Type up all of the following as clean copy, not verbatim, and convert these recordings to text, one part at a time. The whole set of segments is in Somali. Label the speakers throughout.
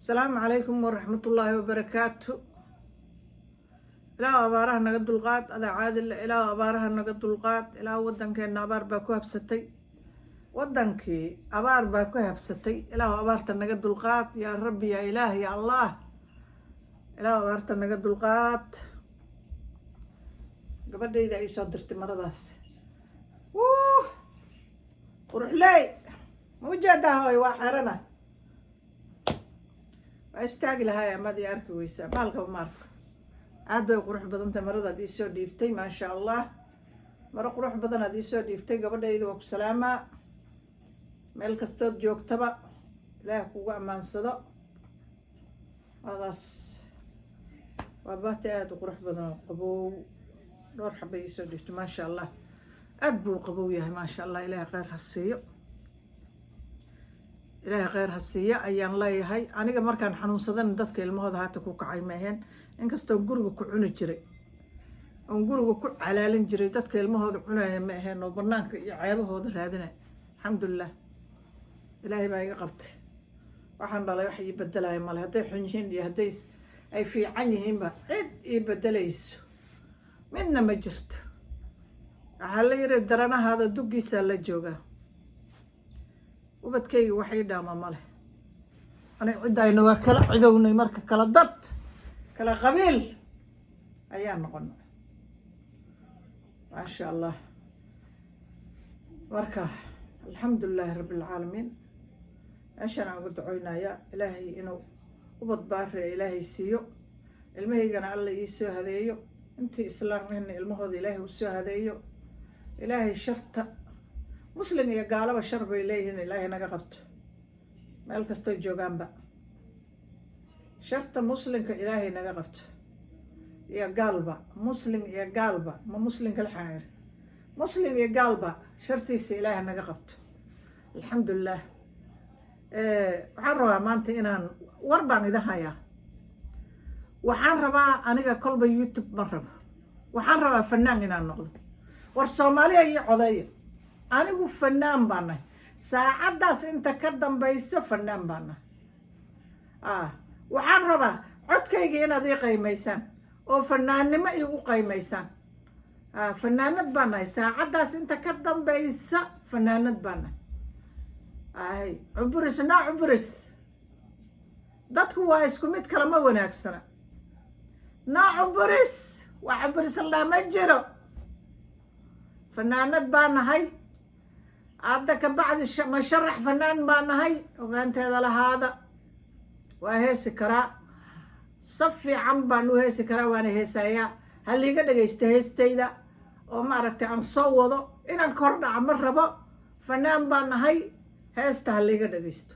Speaker 1: Asalaamu calaykum waraxmatullaahi wabarakaatu. Ilaah, abaaraha naga dulqaad, adaa caadil. Ilaah, abaaraha naga dulqaad. Ilaah, waddankeenna abaar baa ku habsatay, waddankii abaar baa ku habsatay. Ilaah, abaarta naga dulqaad, yaa Rabbi, yaa Ilaah, yaa Allah. Ilaah, abaarta naga dulqaad. Gabadhayda ay soo dirtay maradaas. Wuh, quruxley, ma ujeedaa? Hooy, waa xerana, waa istaagi lahaay amaad ii arki weysaa. Baalkaba ma arko. Aad bay qurux badan tahay maradaad iisoo dhiibtay, maasha Allah. Maro qurux badan aad iisoo dhiibtay, gabadhayda. Waa ku salaamaa meel kastood joogtaba. Ilaah kugu ammaansado. Maradaas waa baati aada u qurux badan oo qabow. Dhowr xabay iisoo dhiibtay, maasha Allah. Aad buu qabow yahay, maasha Allah. Ilaahay kheyr ha siiyo, Ilaahay kheyr ha siiyo ayaan leeyahay. Aniga markaan xanuunsadana dadka ilmahooda haata ku kacay ma aheen, inkastoo guriga ku cuni jiray oon guriga ku calaalin jiray. Dadka ilmahooda cunaya ma aheen oo banaanka iyo ceebahooda raadinaya. Alxamdulilah, Ilaahay baa iga qabtay. Waxaan dhalay wax ii bedelaya male. Hadday xun yihiin iyo hadday ay fiican yihiinba, cid ii bedelayso midna ma jirto. Waxaa la yiri, daranahaada duggiisaa la joogaa. Ubadkayga wax ii dhaama male. Aniga ciddayna waa kala cidownay, marka kala dad, kala qabiil ayaa noqonay, maasha Allah. Marka alxamdu lilaahi rabbi alcaalamiin. Meeshaan aan uga ducoynayaa Ilaahay inuu ubad baariya Ilaahay siiyo, ilmahaygana Alla ii soo hadeeyo, intii islaam ahna ilmahooda Ilaahay u soo hadeeyo. Ilaahay sharta muslim iyo gaalaba shar bay leeyihiin, Ilaahay naga qabto meel kastoo joogaanba. Sharta muslimka Ilaahay naga qabto iyo gaalba, muslim iyo gaalba. Ma muslimka la xaayir, muslim iyo gaalba shartiisa Ilaahay naga qabto. Alxamdulilah. Waxaan rabaa maanta inaan war baan idin hayaa. Waxaan rabaa, aniga kolba YouTube ma rabo, waxaan rabaa fanaan inaan noqdo. War Soomaaliya iyo codeeya, anigu fanaan baan nahay. Saacaddaas inta ka dambaysa fanaan baan nahay. Waxaan rabaa codkayga inaad ii qaymaysaan oo fanaannimo iigu qaymaysaan. Fanaanad baan nahay. Saacaddaas inta ka dambaysa fanaanad baan nahay. Ay cuburis naa cuburis, dadku waa isku mid, kalama wanaagsana. Naa cuburis, waa cuburis lama jiro. Fanaanad baa nahay hadda ka bacdi, masharax fanaan baa nahay. Ogaanteeda lahaada, waa heesi karaa, saf fiican baan u heesi karaa, waana heesayaa. Ha liiga dhagaysta heestayda oo maaragtay aan soo wado. Inaan kor dhaca ma rabo. Fanaan baan nahay, heesta ha liiga dhagaysto.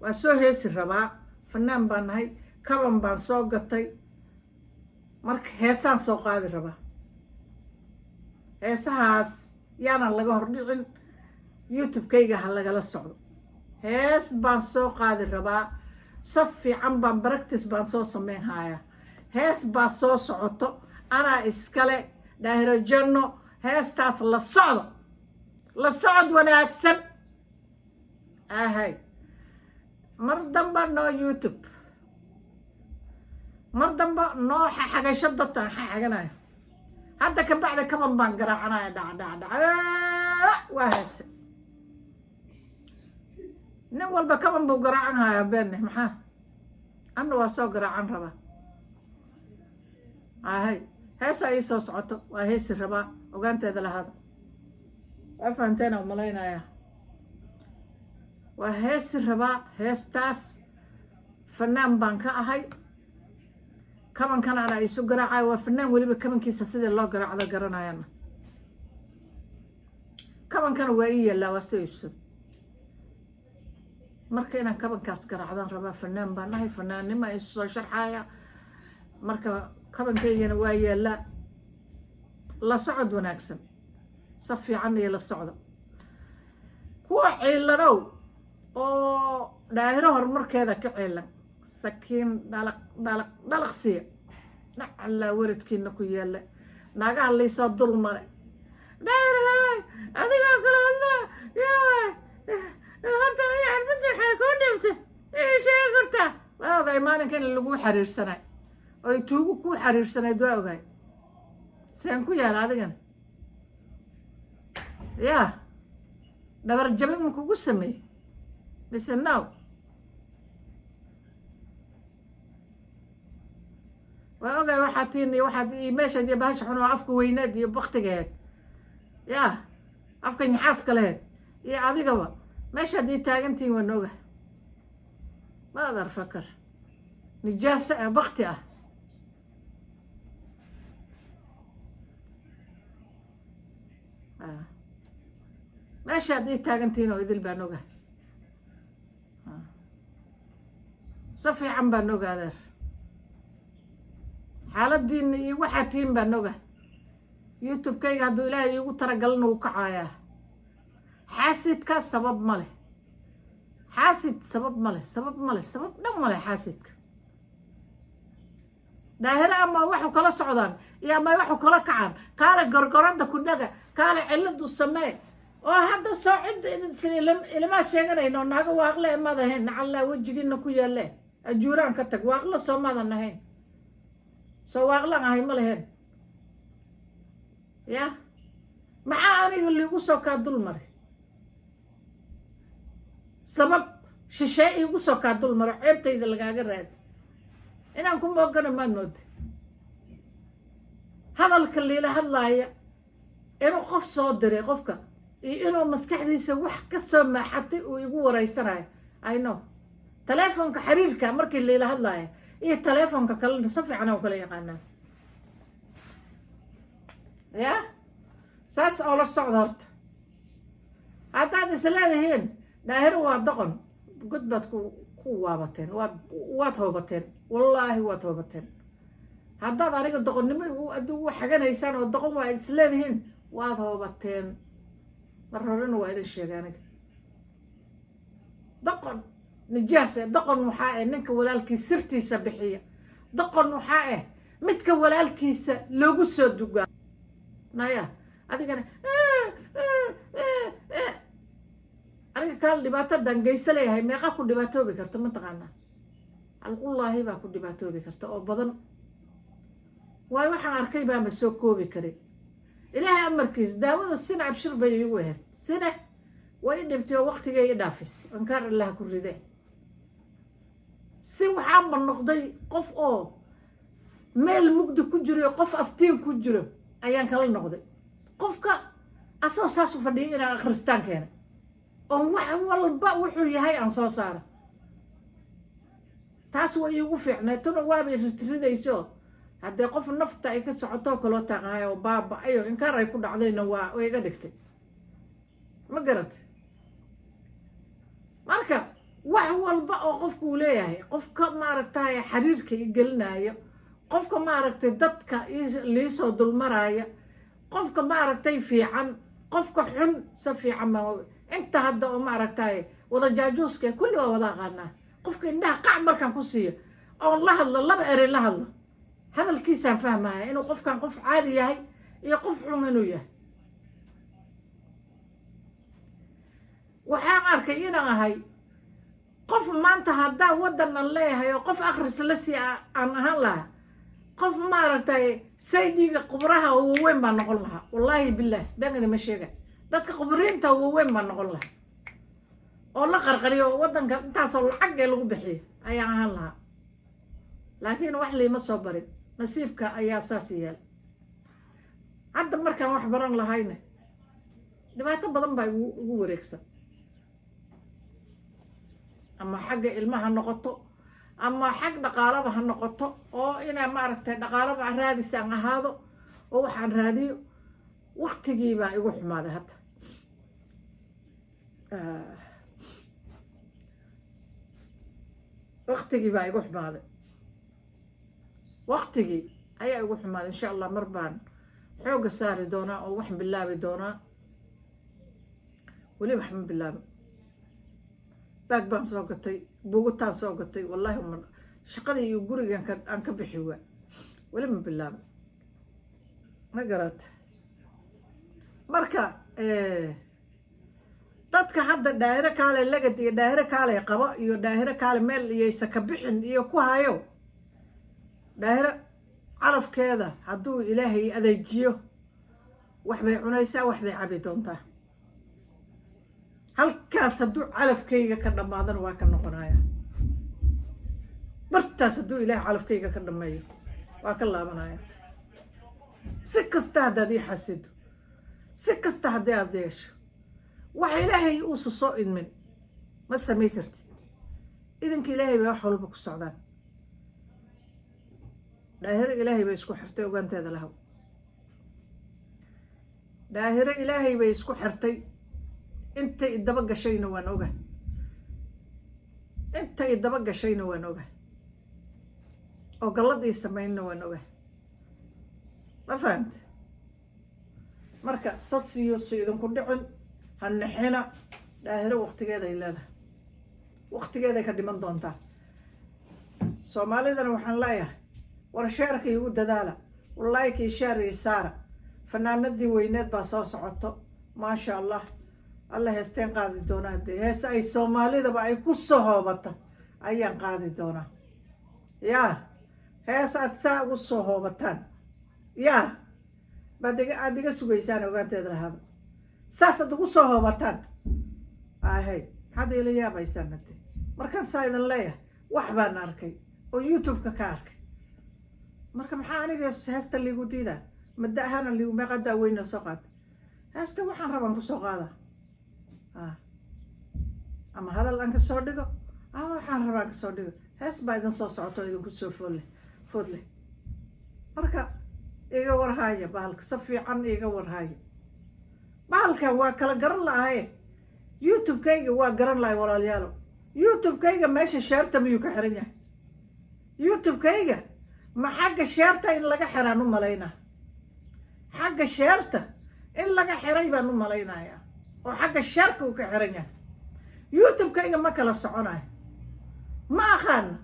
Speaker 1: Waa soo heesi rabaa. Fanaan baan nahay, kaban baan soo gatay, marka heesaan soo qaadi rabaa. Heesahaas yaanan laga hordhicin, YouTube-kayga ha lagala socdo. Hees baan soo qaadi rabaa, saf fiican baan practice baan soo sameyn hayaa. Hees baa soo socoto, anaa iskale, Daahiro Janno. Heestaas la socdo, la socod wanaagsan. Ahay, mar damba noo YouTube, mar damba noo xaxagasho. Dadtaan xaxaganayo hadda ka bacda kaban baan garaacanaya, dhac dhac dhac, waa heese. Nin walba kaban buu garaacan hayaa, beenne maxaa? Anna waa soo garaacan rabaa. Ahay, heesa ii soo socoto, waa heesi rabaa. Ogaanteeda lahaada, waa fahamteen aan malaynayaa. Waa heesi rabaa heestaas. Fanaan baan ka ahay, kabankana anaa isu garaacayo. Waa fanaan weliba kabankiisa sidii loo garaacdo garanayana. Kabankana waa ii yaallaa, waa soo iibsado. Marka inaan kabankaas garaacdaan rabaa. Fanaan baan ahay, fanaannima isu soo sharxaya. Marka kabankaygana waa yaallaa. La socod wanaagsan, sa fiican iyo la socdo. Kuwa ciilanow oo Daahiro horumarkeeda ka ciilan, sakiin dhalaq dhalaq dhalaq siiya. Nacallaa waradkiina ku yaalla. Naagaha laysoo dul maray, Daahir adigoo kale hadla yaa horta, adiga cirbada waxay kuu dhibtay ii sheegi kartaa? Ogahay maalinka in laguu xariirsanay oy tuugu kuu xariirsanayd, waa ogahay. Seen ku yaala adigana yaa dhabar jabin ma kugu sameeyey mise now? Waa ogahay waxaad tiin iyo waxaad iyo meeshaad iyo bahasha xun oo afka weyneed iyo baktigeed, yaa afka nyaxaaska laheed iyo adigaba meeshaad ii taagantihiin waan ogahay. Mother fucker, nijaasa ah, bakti ah. Meeshaad ii taagantihiin oo idil baan ogahay, si fiican baan oga, adeer. Xaaladiina iyo waxaad tihiin baan ogahay. YouTube-kayga hadduu Ilaahay iigu talagalana wuu kacayaa. Xaasidka sabab ma leh, xaasid sabab ma leh, sabab ma leh, sabab dhan ma leh. Xaasidka daahire ama waxu kala socdaan iyo ama waxu kala kacaan, kaale gorgorada ku dhaga, kaale ciladu samee oo hadda soo cid ilamaad sheeganayno. Naago waaqle maad ahayn, nacallaa wejigiina ku yaalle, ajuuraan ka tag. Waaqlo soo maadan ahayn, soo waaqlan ahay ma leheen. Ya maxaa aniga liigu soo kaa dul maray? Sabab shishee iigu soo kaa dul maro, ceebtayda lagaaga raadi inaan ku moogana maad mooda? Hadalka liila hadlaaya inuu qof soo diray qofka iyo inuu maskaxdiisa wax ka soo maaxatay uu igu wareysanayo, I know. Teleefonka xiriirka markii liila hadlaaya iyo teleefonka kalena si fiican oo kala yaqaanaa. Ya saas oo la socda horta, haddaad is leedihiin Daahir waa doqon, god baad ku waabateen, waad hoobateen, wallaahi waad hoobateen. Haddaad aniga doqonnimo igu adugu xaganaysaan oo doqon waa is leedihiin, waad hoobateen. Mar horena waa idin sheegay, aniga doqon nijaas eh. Doqon waxaa ah ninka walaalkiis sirtiisa bixiya. Doqon waxaa ah midka walaalkiisa loogu soo dugaa. Naya adigana, aniga kaal dhibaatadan geysa leeyahay, meeqa ku dhibaatoobi karta mataqaanaa? Alqullaahi baa ku dhibaatoobi karta oo badan. Waayo, waxaan arkay baama soo koobi karin. Ilaahay amarkiis daawada sina abshir bay iigu ahayd, sina way i dhibtay oo waqtigay i dhaafisay. Ankaar Allah ku ride. Si waxaanba noqday qof oo meel mugdi ku jiro, qof aftiin ku jiro ayaan kala noqday. Qofka asagoo saas u fadhiya inaan akhristaan keena oon wax walba wuxuu yahay aan soo saaro, taas way iigu fiicnay. Tuna waabay ritridayso. Haddee qof nafta ay ka socotoo kaloo taqahay oo baaba-ayo inkaar ay ku dhacdayna waa way iga dhigtay, ma garatay? Marka wax walba oo qofku uu leeyahay, qofka maaragtay xiriirka i gelinaayo, qofka maaragtay dadka liisoo dulmaraaya, qofka maaragtay fiican, qofka xun, si fiican ma inta hadda oo maaragtay wada jaajuuska kulli waa wada aqaanaa. Qofka indhaha qac markaan ku siiyo oon la hadlo, laba erey la hadlo, hadalkiisaan fahmaya inuu qofkan qof caadi yahay iyo qof xun inuu yahay. Waxaan arkay inaan ahay qof maanta haddaan waddan aan leeyahay oo qof akhris la sii aan ahaan lahaa, qof maaragtay saydiga qubraha oo waaweyn baan noqon lahaa. Wallaahi bilaah, been idima sheega, dadka qubriinta waaweyn baan noqon lahaa oo la qarqariyo oo waddanka intaasoo lacag ee lagu bixiyo ayaan ahaan lahaa. Laakiin wax liima soo barin, nasiibka ayaa saas yeel. Hadda markaan wax baran lahayna dhibaato badan baa igu wareegsan, ama xagga ilmaha noqoto ama xag dhaqaalaba ha noqoto, oo inaa maaragtay dhaqaalaba raadis aan ahaado oo waxaan raadiyo. Waktigii baa igu xumaaday hadda. Waktigii baa igu xumaaday, waktigii ayaa igu xumaaday. Insha Allah mar baan xoogga saari doonaa oo wax bilaabi doonaa. Weli wax ma bilaabin. Baag baan soo gatay, buugutaan soo gatay, wallahi ma shaqadii iyo gurigan aan ka bixi waa, weli ma bilaabin, ma garata? Marka Dadka hadda Daahiro kaale lagad iyo Daahiro kaale qabo iyo Daahiro kaale meel iyaysa ka bixin iyo ku hayo, Daahiro calafkeeda hadduu Ilaahay adeejiyo, wax bay cunaysaa, wax bay cabi doontaa. Halkaas hadduu calafkayga ka dhammaadana, waa ka noqonaya bartaas. Hadduu Ilaahay calafkayga ka dhameeyo, waa ka laabanaya. Si kasta haddaad ii xasido, si kasta haddii aad yeesho, waxa Ilaahay uusa soo idmin ma samay kartid. Idinka Ilaahay bay wax walba ku socdaan. Daahiro Ilaahay bay isku xirtay, ogaanteeda lahaw. Daahiro Ilaahay bay isku xirtay. Inta idaba gashayna waan oga, inta idaba gashayna waan oga, oo gallad ii samaynna waan oga. Ma fahamte? Marka sasiyo si idinku dhicin, ha nixina. Daahiro waqtigeeday leedahay, waqtigeeday ka dhiman doontaa. Soomaalidana waxaan leeyahay, war share-ka igu dadaala, like-kii share iyo saara. Fanaanadii weyneed baa soo socoto, maasha Allah. Alla heesteen qaadi doonaa. Haddee heese ay Soomaalidaba ay ku soo hoobata ayaan qaadi doonaa. Yaa hees aad saa ugu soo hoobataan yaa baad iga aada iga sugaysaan, ogaanteeda lahaada. Saasaad ugu soo hoobataan. Ahey, maxaad ila yaabaysaan? Hadde markaan saa idin leeyahay, wax baan arkay oo YouTube-ka ka arkay. Marka maxaa aniga heesta liigu diidaa? Madda ahaana liigu meeqa daaweyna soo qaata heesta? Waxaan rabaan kusoo qaada, a ama hadal aan kasoo dhigo, ama waxaan rabaan kasoo dhigo. Hees baa idin soo socoto oo idinku soo foolleh food leh. Marka iga warhaaya bahalka, si fiican iga warhaaya bahalkan. Waa kala garan lahaye YouTube-kayga, waa garan lahay, walaalayaalo. YouTube-kayga meesha share-ta miyuu ka xiran yahay? YouTube-kayga ma xagga share-ta in laga xiraan u malaynaa? Xagga share-ta in laga xiray baan u malaynayaa, oo xagga share-ka uu ka xiran yahay. YouTube-kayga ma kala soconayo, ma aqaana.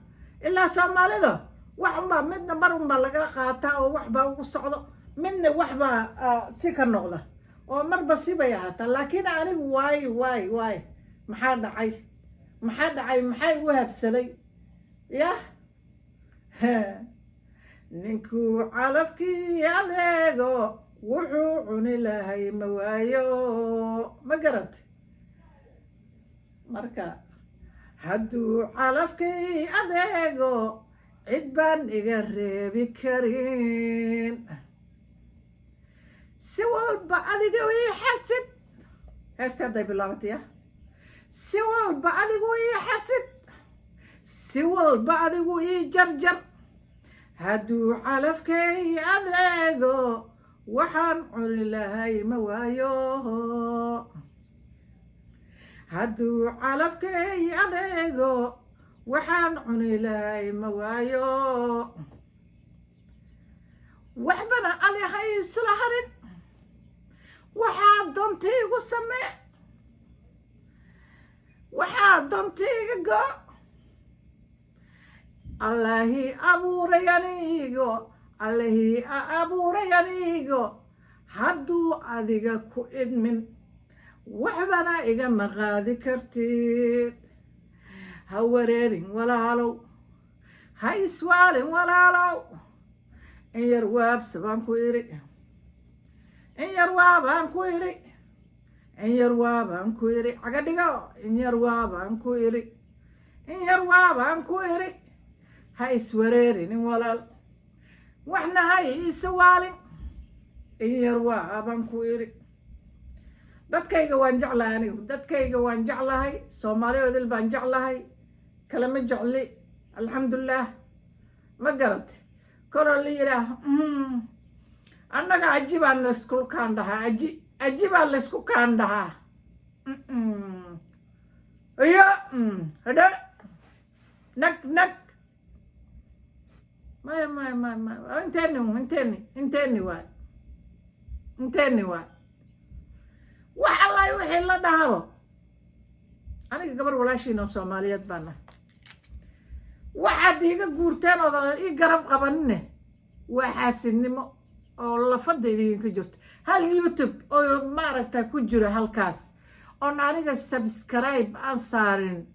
Speaker 1: Ilaa Soomaalida wax unbaa midna mar unbaa laga qaataa oo wax baa ugu socdo, midna wax baa si ka noqda, oo marba si bay ahaataa. Laakiin anigu waay waay waay, maxaa dhacay? Maxaa dhacay? Maxaa igu habsaday? Yah, ninkuu calafkii adeego, wuxuu cuni lahay ma waayo. Ma garat? Marka hadduu calafkii adeego, cid baan iga reebi karin. Si walba adiga ii xasid. Heesta hadday bilaabatay, ya si walba adigu ii xasid, si walba adigu ii jarjar, hadduu calafkay adeego, waxaan cuni lahay ma waayo. Hadduu calafkay adeego, waxaan cuni lahay ma waayo. Waxbana adi ha iisula harin, waxaa doonta igu samee, waxaa doonta iga go. Allahii abuuray anigo, Allahii a abuuray anigo, hadduu adiga ku idmin, waxbana igama qaadi kartid. Ha wareerin walaalow, ha iswaalin walaalow. In yar waabsa baan ku idhi, in yar waabaan ku idhi, in yar waabaan ku idhi. Caga dhigo. In yar waabaan ku idhi, in yar waabaan ku idhi. Ha iswareerinin walaal, waxna ha iisawaalin. In yar waabaan ku idhi. Dadkayga waan jeclahay, anigu dadkayga waan jeclahay. Soomaali odil baan jeclahay, kalama jecli, alxamdulilah. Ma garat? Koloo la yidhaah, annaga aji baan laysku kaan dhahaa, aji aji baa laysku kaan dhahaa. Iyo hadhe nag nag, maya maya maya maya, inteeni inteeni inteeni waay, inteeni waay. Wax allaay wixii la dhahabo, aniga gabar walaashiin oo Soomaaliyeed baa nahay. Waxaad iiga guurteen oodan ii garab qabanine waa xaasidnimo oo lafada idinka jirto. Hal YouTube oo maaragta ku jiro halkaas. Oon aniga subscribe aan saarin,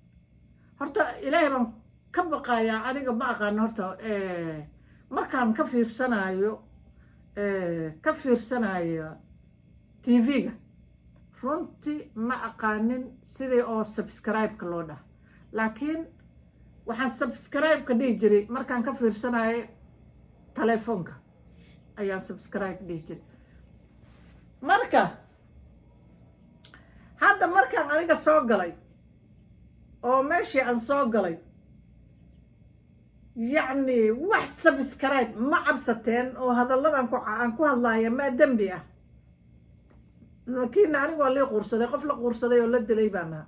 Speaker 1: horta Ilaahay baan ka baqayaa. Aniga ma aqaano horta markaan ka fiirsanayo TV-ga, runtii ma aqaanin sidii oo subscribe-ka loo dhaha, laakiin waxaan subscribe-ka dhihi jiray markaan ka fiirsanayo telefoonka ayaan subscribe dhihi jiray. Marka hadda markaan aniga soo galay oo meeshii aan soo galay, yacni wax subscribe ma cabsateen oo hadalladan aan ku hadlaaya maa dembi ah? Laakiin anigu waa lii quursaday, qof la quursaday oo la dilay baan ahaa.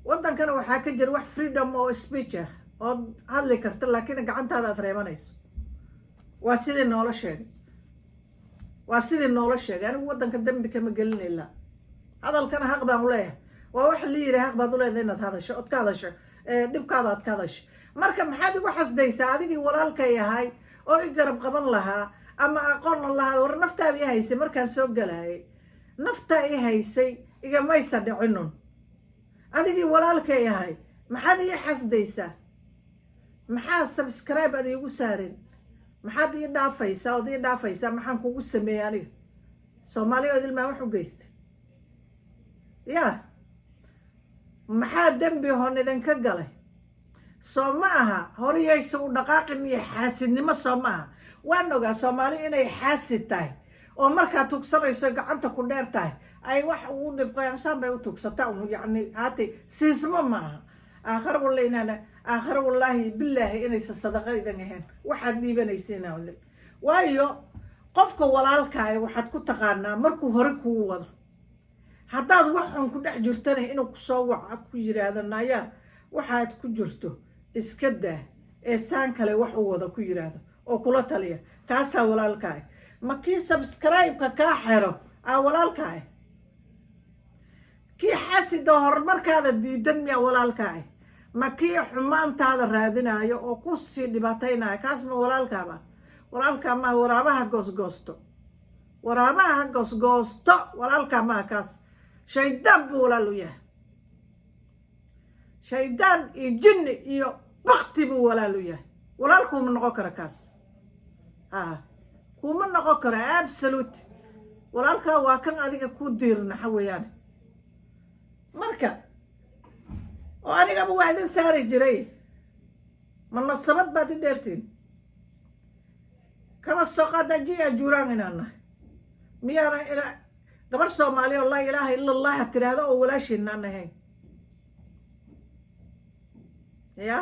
Speaker 1: Waddankana waxaa ka jira wax freedom oo speech ah ood hadli karta, laakiin gacantaada aad reebanayso. Waa sidii noola sheegay, waa sidii noola sheegay. Anigu waddanka dembi kama gelinayla, hadalkana xaq baan uleeyahay. Waa waxa la yidhi, xaq baad uleedahay inaad hadasho ood ka hadasho dhibkaada aad ka hadasho. Marka maxaad igu xasdaysaa, adigii walaalkay ahay oo i garab qaban lahaa ama aqoon lahaa? War naftaada i haysay markaan soo galaayay, naftaa i haysay, igamaysa dhicinun. Adigii walaalkay ahay, maxaad ii xasdaysaa? Maxaa subscribe aad iigu saarin? Maxaad ii dhaafaysaa ood ii dhaafaysaa? Maxaan kugu sameeyey aniga? Soomaaliya ood ilmaa wax u geystay ya? Maxaa dembi hoon idinka galay? Soo ma aha horiyaysa u dhaqaaqin iyo xaasidnimo, soo ma aha? Waan ogaa Soomaali inay xaasid tahay, oo markaad tugsanayso gacanta ku dheer tahay, ay wax ugu dhibqaysaan bay u tugsataa un. Yacni haatay siismo ma aha. Aakhare walla inaana, aakhare wallaahi bilaahi inaysan sadaqa idan ahayn waxaad dhiibanaysiin. Waayo, qofka walaalkaaga waxaad ku taqaanaa markuu hore kuu wado. Haddaad wax xun ku dhex jirtana, inuu kusoo waca, ku yiraahdo, "Nayaa, waxaad ku jirto iska daa ee saan kale wax u wada," ku yiraahdo oo kula taliya, kaasaa walaalkaaga. Ma kii subscribe-ka kaa xero aa walaalkaaga? Kii xasida horumarkaada diidan miyaa walaalkaaga? Ma kii xumaantaada raadinayo oo kusii dhibaataynaya, kaas ma walaalkaaba? Walaalkaa maa. Waraabaha goosgoosto, waraabaha ha goosgoosto, walaalkaa maha kaas. Shaydaan buu walaal u yahay, shaydaan iyo jinni iyo bakti buu walaal u yahay. Walaal kuuma noqon karo kaas, a kuma noqon karo, absolute. Walaalkaa waa kan adiga ku diirnaxa weeyaan. Marka oo anigaba waa idin saari jiray, ma nasabad baad i dheertiin? Kama soo qaada jiya juuraan inaan nahay, miyaana ina gabarh Soomaaliya oo laa ilaaha ila Allah tiraahdo oo walaashiinaan ahayn ya?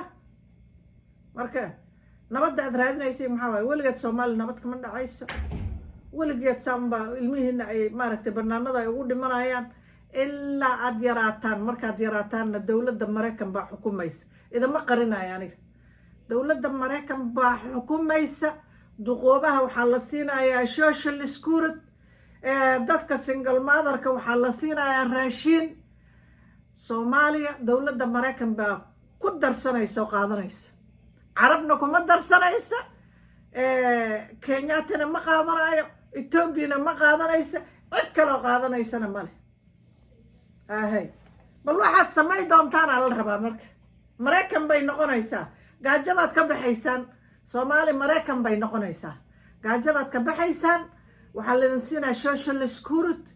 Speaker 1: Marka nabadda aad raadinaysay maxaa waaye? Weligeed Soomaaliya nabad kama dhacayso. Weligeed saanbaa ilmihiina ay maaragtay banaanada ay ugu dhimanayaan ilaa aad yaraataan. Markaad yaraataanna dowladda Maraykan baa xukumaysa. Idama qarinaya aniga, dowladda Maraykan baa xukumaysa. Duqoobaha waxaa la siinayaa social security, dadka single motherka waxaa la siinayaa raashiin. Soomaaliya dowladda Maraykan baa ku darsanaysa oo qaadanaysa. Carabna kuma darsanaysa, Kenyatina ma qaadanayo, Etoobiyana ma qaadanaysa, cid kaloo qaadanaysana male ahay. Bal waxaad samay doontaana la rabaa. Marka Maraykan bay noqonaysaa gaajadaad ka baxaysaan. Soomaali Maraykan bay noqonaysaa gaajadaad ka baxaysaan. Waxaa laydin siinaya social security,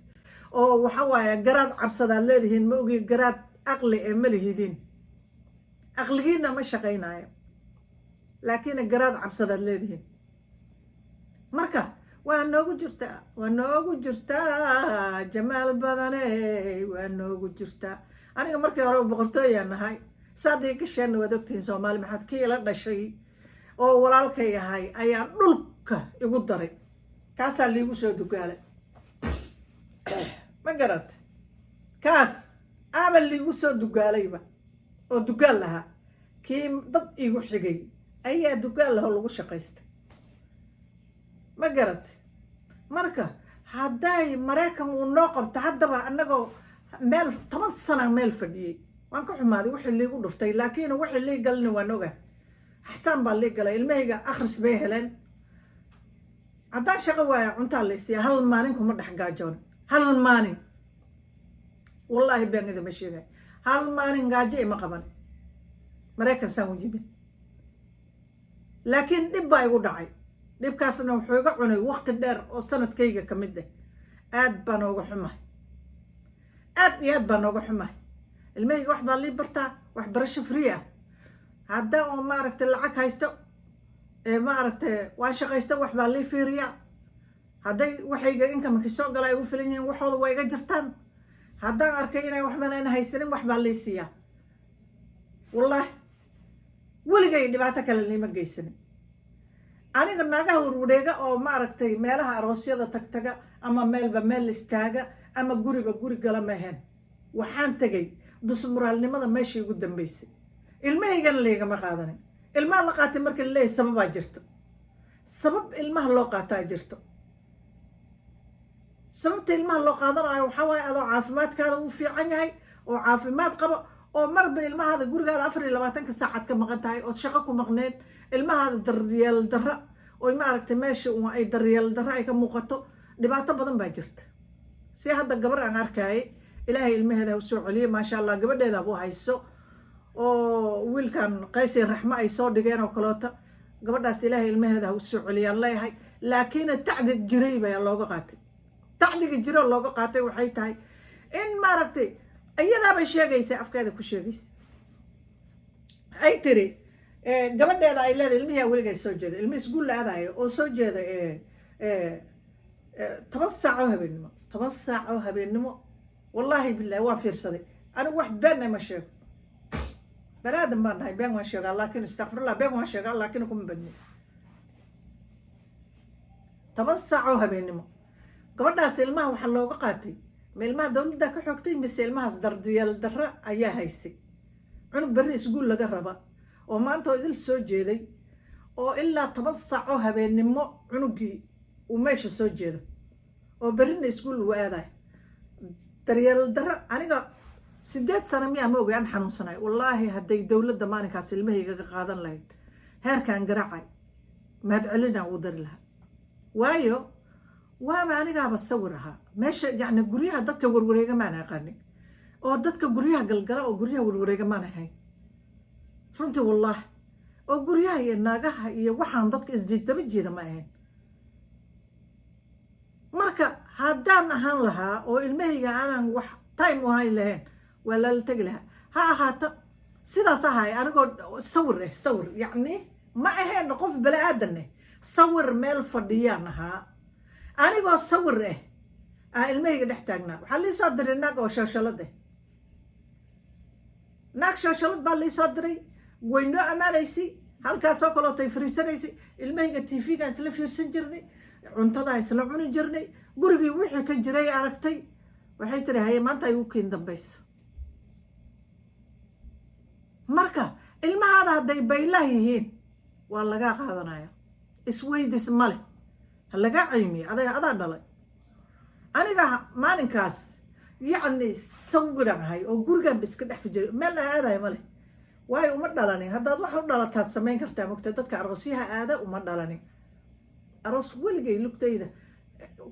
Speaker 1: oo waxa waaye garaad cabsadaad leedihiin. Ma ogi, garaad aqli ee ma lihidiin, aqligiina ma shaqaynayo, laakiin garaad cabsadaad leedihiin. Marka waa noogu jirtaa, waa noogu jirtaa, jamaal badane, waa noogu jirtaa. Aniga markii hore boqortooyaan nahay, saad ii gasheenna waad ogtihiin. Soomaali maxaad kii ila dhashay oo walaalkay ahay ayaa dhulka igu daray, kaasaa liigu soo dugaalay. Ma garata? Kaas aaba liigu soo dugaalayba oo dugaal lahaa. Kii dad iigu xigay ayaa dugaal lahoo lagu shaqaystay. Ma garatay? Marka hadday Maraykan uu noo qabto haddaba, annagoo meel 10 sana meel fadhiyey, waan ka xumaaday wixii liigu dhuftay, laakiin wixii lii galina waan oga. Axsaan baa lii galay, ilmahayga akhris bay heleen. Haddaan shaqo waaya, cuntaa laysiiya. Hal maalin kuma dhex gaajoon, hal maalin. Wallaahi been idima sheegay, hal maalin gaajo ima qaban Maraykan saan u yimid, laakiin dhib baa igu dhacay. Dhibkaasna wuxuu iga cunay waqti dheer oo sanadkayga ka mid ah. Aad baa nooga xumahay, aad iyo aad baa nooga xumahay. Ilmahayga wax baa lii bartaa, waxbarasho free ah. Hadda oo maaragtay lacag haysto, maaragtay waa shaqaysta, wax baa lii fiiriyaa. Hadday waxayga income-ka soo gala ay ugu filan yihiin, waxooda waa iga jirtaan. Haddaan arkay inay waxbaan aan haysanin, wax baa lii siiyaa. Wallaahi weligay dhibaato kale liima geysanin. Aniga naagaha warwareega oo maaragtay meelaha aroosyada tagtaga ama meelba meel istaaga ama guriba guri gala maahaen. Waxaan tegay dusmuraalnimada meeshii ugu dambeysay. Ilmahaygana laygama qaadanin. Ilmaha la qaatay marka la leeyahy, sababaa jirto, sabab ilmaha loo qaataa jirto. Sababta ilmaha loo qaadanayo waxaa waaye adoo caafimaadkaada uu fiican yahay oo caafimaad qabo, oo marba ilmahaada gurigaada 24-ka saacad ka maqan tahay, ood shaqo ku maqneen, ilmahaada daryeel darra oy maaragtay meesha ay daryeel darra ay ka muuqato. Dhibaato badan baa jirta. Si hadda gabar aan arkaayay, Ilaahay ilmaheeda ha soo celiyey, maasha Allah, gabadheeda bu hayso oo wiilkan Qaysay Raxmo ay soo dhigeen oo kaleeto. Gabadhaas Ilaahay ilmaheeda ha u soo celiyaan leeyahay, laakiin tacdi jiray baa looga qaatay. Tacdiga jiro looga qaatay waxay tahay in maaragtay iyadaabay sheegaysa, afkeeda ku sheegaysa, ay tiri gabadheeda ay leedahay ilmihii weligay soo jeeda, ilmi iskuul la aadayo oo soo jeeda 10 saac oo habeennimo, 10 saac oo habeennimo. Wallaahi bilahi waa fiirsaday. Anigu wax beenna ma sheego, bani aadam baan nahay, been waan sheegaa, laakiin istakfirullah, been waan sheegaa laakiin kuma badni. 10 saac oo habeennimo gabadhaas ilmaha waxaa looga qaatay. Ma ilmaha dawladda ka xoogtay mise ilmahaas daryeel darra ayaa haysay? Cunug berri iskuul laga raba oo maanta oo idil soo jeeday oo ilaa 10 saac oo habeennimo cunugii uu meesha soo jeedo oo berrina iskuul uu aadayo, daryeel darro. Aniga 8 sano miyaa, ma ogay, aan xanuunsanay. Wallaahi hadday dowladda maalinkaas ilmahaygaga qaadan lahayd, heerkaan garaacay mahad celinaan ugu dari lahaa. Waayo, waaba anigaaba sawir ahaa meesha. Yacni guryaha dadka warwareega maan aqaanin, oo dadka guryaha galgala oo guryaha warwareega maan ahayn runtii, wallaahi, oo guryaha iyo naagaha iyo waxaan dadka isdaba jeeda ma ahayn. Marka haddaan ahaan lahaa oo ilmahayga aanan wax time u hayn lahayn, waa lala tegi lahaa. Ha ahaato sidaas ahay, anigoo sawir eh, sawir yacni ma ahayn qof bani aadan eh, sawir meel fadhiyaan ahaa. Anigoo sawir eh aa ilmahayga dhex taagnaa, waxaa lii soo diray naag oo shooshalad eh. Naag shooshalad baa lii soo diray. Way noo ammaanaysay, halkaasoo kaleotay fariisanaysay. Ilmahayga TV-ga isla fiirsan jirnay, cuntadaa isla cuni jirnay, gurigii wixii ka jiray aragtay. Waxay tiri, "Haye, maanta ay u keen dambaysa." Marka ilmahaada hadday baylah yihiin, waa lagaa qaadanaya, isweydis male, ha lagaa caymiyo. Adaga adaa dhalay. Aniga maalinkaas yacni sawiraan ahay oo gurigaan ba iska dhex fijiray, meel la aadayo male, waayo uma dhalanin. Haddaad wax u dhalataad samayn kartaa, mogta. Dadka aroosyaha aada uma dhalanin. Aroos weligay lugtayda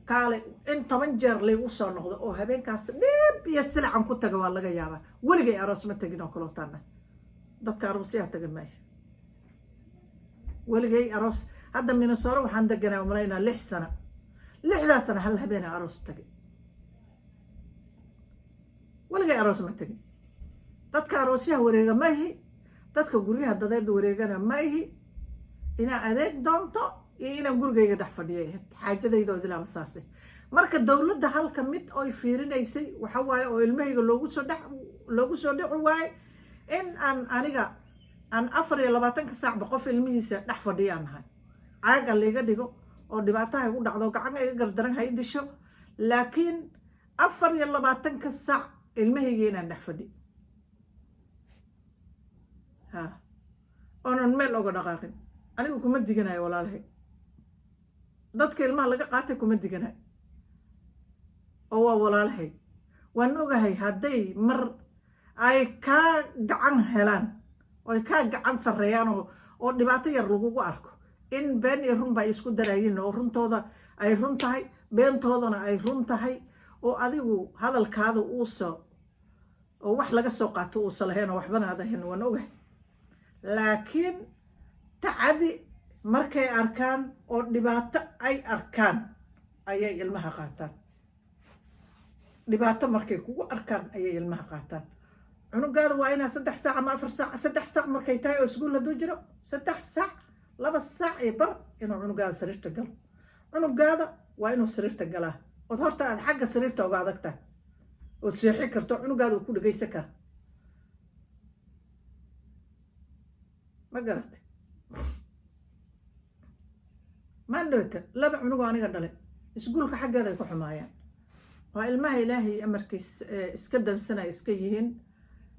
Speaker 1: kaale in 10 jeer laygu soo noqdo oo habeenkaas dhib iyo silacan ku taga waa laga yaabaa. Weligay aroos ma tegin oo kalootaana. Dadka aroosyaha taga maayo weligay aroos. Hadda Minnesota waxaan deganaa malaynaa 6 sano. 6-daas sano hal habeena aroos tagay? Weligay aroos ma tegin. Dadka aroosyaha wareega ma ihi, dadka guryaha dadeeda wareegana ma ihi. Inaa adeeg doonto iyo inaan gurigayga dhex fadhiya ahayd xaajadayda oo dilaaba saase. Marka dowladda halka mid oy fiirinaysay waxa waaye oo ilmahayga loogu soo dhex loogu soo dhici waaye in aan aniga aan 24-ka saacba qof ilmihiisa dhex fadhiyaan nahay. Caaga layga dhigo oo dhibaataha igu dhacdo, gacan iga gardaran ha i disho, laakiin 24-ka saac ilmahayga inaan dhex fadhi ha oonan meel oga dhaqaaqin. Anigu kuma diganayo walaalahay dadka ilmaha laga qaatay, kuma diganayo oo waa walaalahay. Waan ogahay hadday mar ay kaa gacan helaan oo ay kaa gacan sarreeyaan oo dhibaato yar lagugu arko, in been iyo run ba ay isku darayiin, oo runtooda ay run tahay, beentoodana ay run tahay, oo adigu hadalkaada uusa Oo wax laga soo qaato uusa lahayn oo waxbana aad ahayn, waan ogahay. Laakiin tacadi markay arkaan oo dhibaato ay arkaan ayay ilmaha qaataan. Dhibaato markay kugu arkaan ayay ilmaha qaataan. Cunugaada waa inaa 3 saac ama 4 saac, 3 saac markay tahay oo iskuul hadduu jiro, 3 saac, 2 saac iyo bar inuu cunugaada sariirta galo. Cunugaada waa inuu sariirta galaa, ood horta aad xagga sariirta uga adag tahay, ood seexi karto, cunugaada uu ku dhegaysan kara. Ma garatay? Maandhowta laba cunugoo aniga dhalay iskuulka xaggeeda ay ku xumaayaan. Waa ilmaha Ilaahay amarkiis iska dansanay iska yihiin.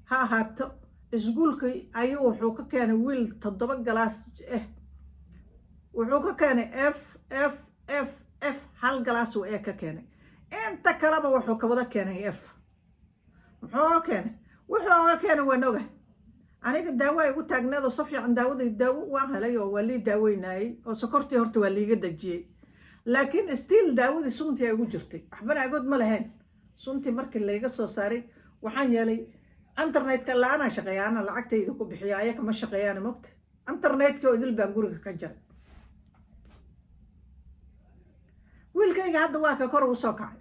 Speaker 1: Ha ahaato, iskuulka ayuu wuxuu ka keenay wiil toddoba class ah, wuxuu ka keenay F, F, F, F. Hal class uu A ka keenay, inta kaleba wuxuu ka wada keenay F. Muxuu oga keenay? Wuxuu oga keenay waan ogahay. Aniga daawo ay ugu taagneed oo si fiican daawadii, daawo waan helay oo waa lii daaweynayey oo sokortii horta waa liiga dejiyey, laakiin still daawadii suntii ay ugu jirtay, waxbana agood ma lahayn. Suntii markii layga soo saaray, waxaan yeelay internetka la-aanaa shaqeeya, ana lacagtayda ku bixiya, ayaka ma shaqeeyaan mogta. Internetka oo idil baan guriga ka jaray. Wiilkayga hadda waa ka kor ugu soo kacay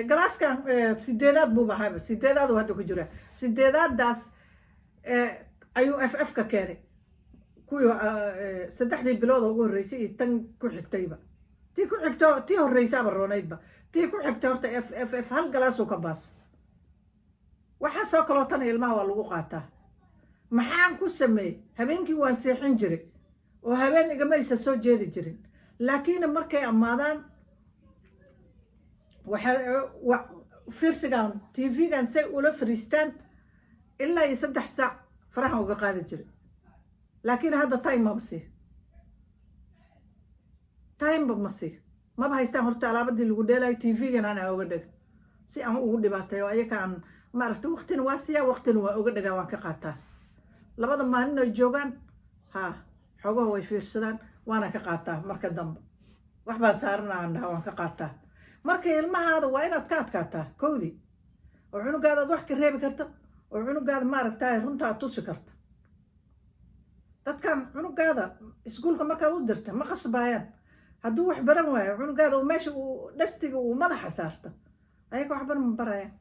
Speaker 1: classkan sideedaad buuba ahayba, sideedaad uu hadda ku jiraa. Sideedaadaas ayuu F F ka keenay kuwii 3dii bilood oo ugu horreysay iyo tan ku xigtayba. Tii ku xigto, tii horreysaaba roonaydba, tii ku xigtay horta F, F, F, hal classuu ka baasa. Waxaasoo kaloo tan ilmaha waa lagu qaataa. Maxaan ku sameeyey? Habeenkii waan seexin jiray oo habeen igamaysa soo jeedi jirin, laakiin markay ammaadaan waxaa fiirsigan TV-gan say ula fariistaan ilaa iyo 3 saac farahan uga qaadi jiray. Laakiin hadda time maba sii, timeba ma sii, maba haystaan. Horta alaabadii lagu dheelayo TV-gan anaa oga dhega si aan ugu dhibaateeyo ayaka. Aan maaragta waqtina waa siiyaa, waqtina waa oga dhagaa, waan ka qaataa. Labada maalin ay joogaan ha xoogaha way fiirsadaan, waana ka qaataa. Marka dambe wax baan saarana aan dhaha, waan ka qaataa. Marka ilmahaada waa inaad ka adkaataa kowdii, oo cunugaada aad wax ka reebi karto, oo cunugaada maaragtay runta aad tusi karto. Dadkan cunugaada iskuulka markaad u dirta ma qasbaayaan. Hadduu wax baran waayo cunugaada, uu meesha uu dhastiga uu madaxa saarto, ayaga waxban ma barayaan.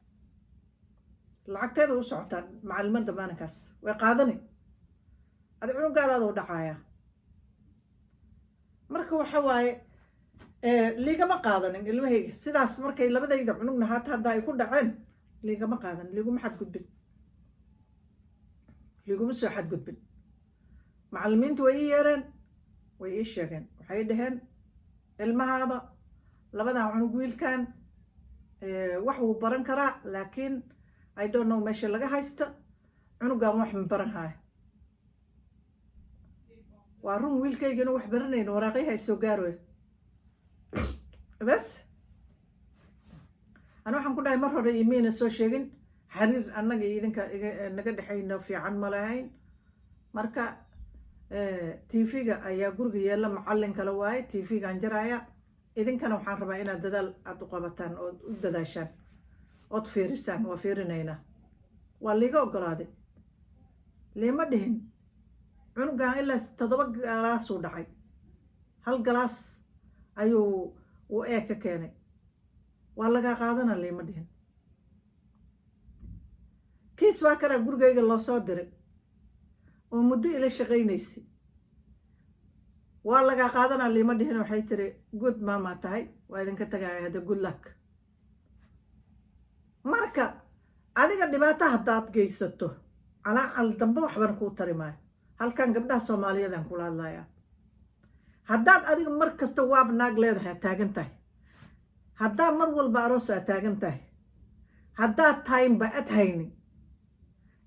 Speaker 1: Lacagteeda u socotaa macalimada maalinkaas way qaadani, adi cunugaadaada u dhacayaa. Marka waxa waaye, liigama qaadanin ilmahayga sidaas. Markay labadayda cunugna haata hadda ay ku dhaceen, liigama qaadanin, liiguma xadgudbin, liiguma soo xadgudbin. Macallimiintu way ii yeereen, way ii sheegeen, waxay dhaheen ilmahaada labadan cunug, wiilkan wax wuu baran karaa, laakiin I don't know meesha laga haysta, cunugan wax ma baran haayo. Waa run, wiilkaygana wax baranayno, waraaqyaha soo gaarooy bas. Ani waxaan ku dhahay mar hore imiina soo sheegin, xariir annaga idinka naga dhexayno fiican ma lahayn. Marka TV-ga ayaa guriga yeella, macallin kale waaye, TV-gaan jaraya. Idinkana waxaan rabaa inaad dadaal aada u qabataan ood u dadaashaan ood fiirisaan. Waa fiirinaynaa, waa liiga ogolaaday. Liima dhihin cunugan ilaa toddoba classuu dhacay, hal class ayuu uu A ka keenay, waa lagaa qaadana, liima dhihin. Kiis waa kanaa gurigayga loo soo diray oo muddo ila shaqaynaysay, waa lagaa qaadanaa liima dhihin. Waxay tiri, "Good mama tahay, waa idinka tagaaya hadda, good luck." Marka adiga dhibaato haddaad geysato, calaacal dambe waxbana kuu tari maayo. Halkan gabdhaha Soomaaliyeedaan kula hadlayaa. Haddaad adiga mar kasta waab naag leedahay aad taagan tahay, haddaad mar walba aroos aad taagan tahay, haddaad timeba ad haynin,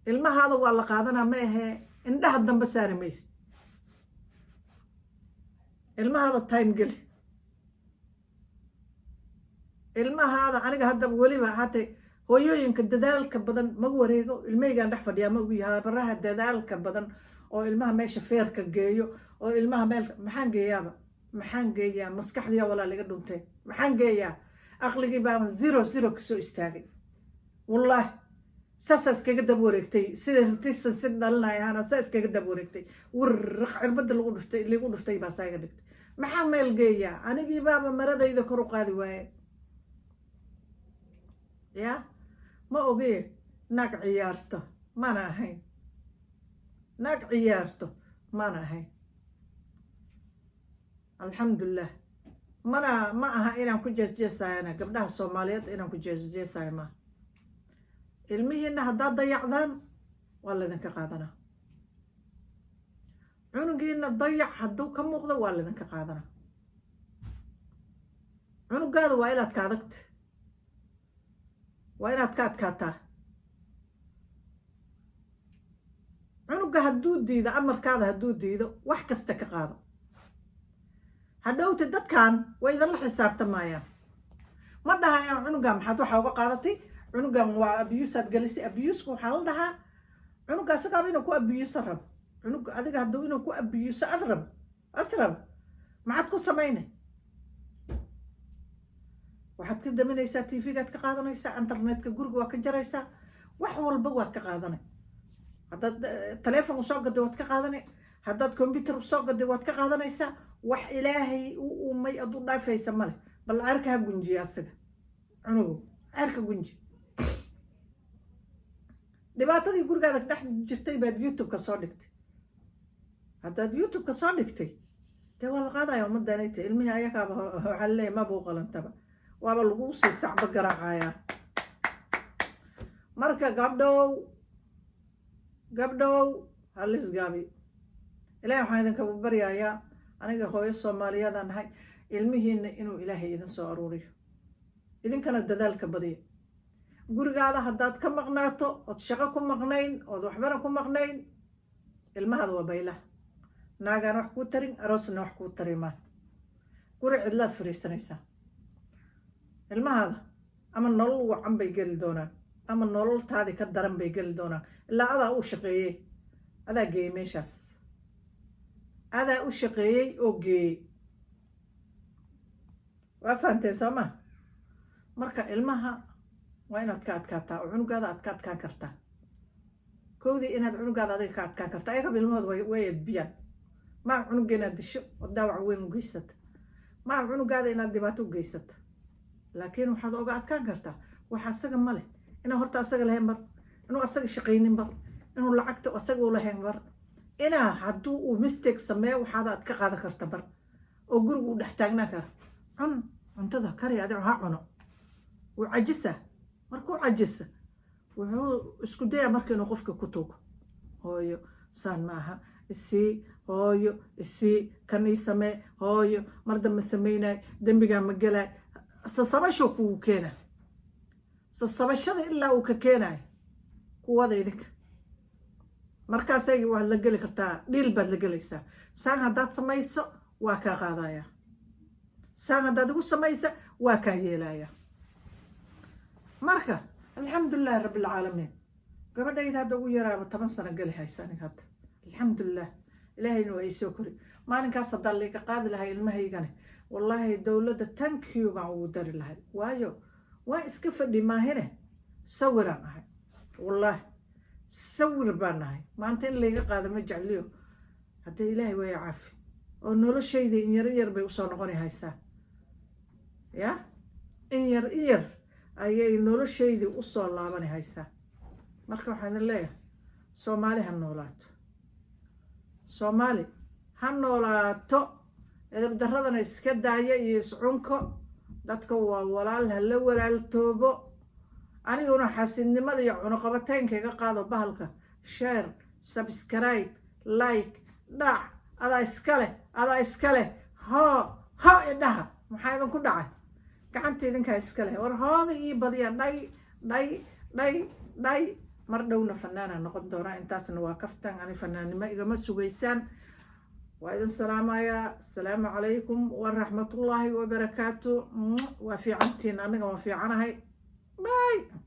Speaker 1: ilmahaada waa la qaadanaa. Ma ahee, indhaha dambe saari maysid. Ilmahaada time geli ilmahaada. Aniga hadda weliba hata hooyooyinka dadaalka badan ma wareego, ilmahaygaan dhex fadhiyaa. Ma ogi habaraha dadaalka badan oo ilmaha meesha feerka geeyo oo ilmaha meel maxaan geeyaaba, maxaan geeyaa? Maskaxdiya walaal iga dhuntee, maxaan geeyaa? Aqligii baaba zero zero kasoo istaagay. Wallaahi, saasaa iskaga daba wareegtay, sida ritisan si dhalinayahana saa iskaga daba wareegtay. Wirriq, cirbada lagu dhuftay, ligu dhuftay baa saa iga dhigtay. Maxaa meel geeyaa? Anigii baaba maradayda kor u qaadi waaye. Ya ma ogee, naag ciyaarto mana ahayn, naag ciyaarto mana ahayn. Alxamdulilah, mana ma aha inaan ku jeesjeesayana gabdhaha Soomaaliyeed, inaan ku jeesjeesayo maaha. Ilmihiina haddaad dayacdaan, waa laydinka qaadanaa. Cunugiina dayac hadduu ka muuqdo, waa laydinka qaadanaa. Cunugaada waa inaad ka adagta, waa inaad ka adkaataa. Cunuga hadduu diido amarkaada, hadduu diido, wax kasta ka qaado. Hadhowta dadkan way idinla xisaabtamayaan. Ma dhahayaan, "Cunugan maxaad waxaa uga qaadatay? Cunugan waa abuse aad gelisay." Abuse-ka waxaa la dhahaa cunuga asagaaba inuu ku abuse rabo. Cunuga adiga hadduu inuu ku abuse ad rabo, as rabo, maxaad ku samaynay? Waxaad ka daminaysaa TV-gaad ka qaadanaysaa, internetka guriga waa ka jaraysaa, wax walba waad ka qaadanay. Haddaad telefon usoo gaday, waad ka qaadanay. Haddaad computer usoo gaday, waad ka qaadanaysaa. Wax Ilaahay u uumay ad u dhaafaysa male. Bal cerka ha gunjiya asaga cunugu, cerka gunji. Dhibaatadii gurigaada dhex jirtay baad YouTube-ka soo dhigtay. Haddaad YouTube-ka soo dhigtay, dee waa la qaadaya ummaddanay tahay. Ilmihii ayagaaba waxaa laleeyahay maba u qalantaba, waaba lagu sii sacbo garaacayaa. Marka gabdhow, gabdhow, halis gaabi. Ilahay waxaan idinka baryayaa, aniga hooyo Soomaaliyaadaan nahay, ilmihiina inuu Ilaahay idin soo aruuriyo. Idinkana dadaalka badiya. Gurigaada haddaad ka maqnaato, ood shaqo ku maqnayn, ood waxbana ku maqnayn, ilmahaada waa baylaha. Naagaan wax kuu tarin, aroosna wax kuu tari maa. Guri cidlaad fariisanaysaa. Ilmahaada ama nolol wacan bay geli doonaan, ama nololtaadii ka daran bay geli doonaan. Ilaa adaa u shaqeeyey, adaa geeyey meeshaas, adaa u shaqeeyey oo geeyey. Waa fahanteen, soo ma? Marka ilmaha waa inaad ka adkaataa, oo cunugaada aad ka adkaan kartaa. Kowdii, inaad cunugaada adiga ka adkaan kartaa. Ayagaba ilmahooda way edbiyaan. Maa cunuga inaad disho oo daawac weyn u geysata, maa cunugaada inaad dhibaato u geysata, laakiin waxaad oga adkaan kartaa wax asaga ma leh. Inuu horta asaga lahayn bar, inuu asaga shaqaynin bar, inuu lacagta asaga u lahayn bar, inaa hadduu uu mistake sameeyo waxaada aad ka qaadan karta bar, oo guriga uu dhex taagnaan kara. Cun cuntada, kari adigo, ha cuno. Wuu cajisa. Markuu cajisa, wuxuu isku dayaa marka inuu qofka ku tugo: "Hooyo, saan ma aha, isii. Hooyo, isii, kan ii samee. Hooyo, mar dambe sameynay, dembigaa ma gelay." Sasabasho kugu keena, sasabashada ilaa uu ka keenayo kuwada idinka. Markaasay waad la geli kartaa, dhiil baad la gelaysaa. "Saan haddaad samayso, waa kaa qaadaya. Saan haddaad igu samaysa, waa kaa yeelaya." Marka alxamdulilahi rabbilcaalamiin, gabadhayda hadda ugu yaraaba 10 sano geli haysa. Aniga hadda alxamdulilah, Ilaahayna waa iisoo kori. Maalinkaas haddaa layga qaadi lahay ilmahaygane, wallaahi dowladda thank you baan ugu dari lahay. Waayo, waan iska fadhi maahine, sawiraan ahay. Wallaahi, sawir baan ahay. Maanta in layga qaado ma jecliyo. Haddee Ilaahay waaya caafi, oo noloshayda in yar yar bay usoo noqoni haysaa. Ya, in yar in yar ayay noloshaydii usoo laabani haysaa. Marka waxaan idin leeyahay, Soomaali ha noolaato, Soomaali ha noolaato. Edab darradana iska daaya iyo iscunko. Dadka waa walaal, hala walaaltoobo. Aniguna xasidnimada iyo cunuqabateynka iga qaado bahalka. Share, subscribe, like dhac. Adaa iska leh, adaa iska leh. Hoo hoo idhaha. Maxaa idinku dhacay? Gacanta idinkaa iska leh. War hooda ii badiya. Dhay dhay dhay dhay. Mar dhowna fanaana noqon doonaa. Intaasna waa kaftan, ani fanaannimo igama sugaysaan. Waa idin salaamayaa. Asalaamu calaykum waraxmatullaahi wabarakaatu. Waa fiicantiin, aniga waa fiicanahay. Bye.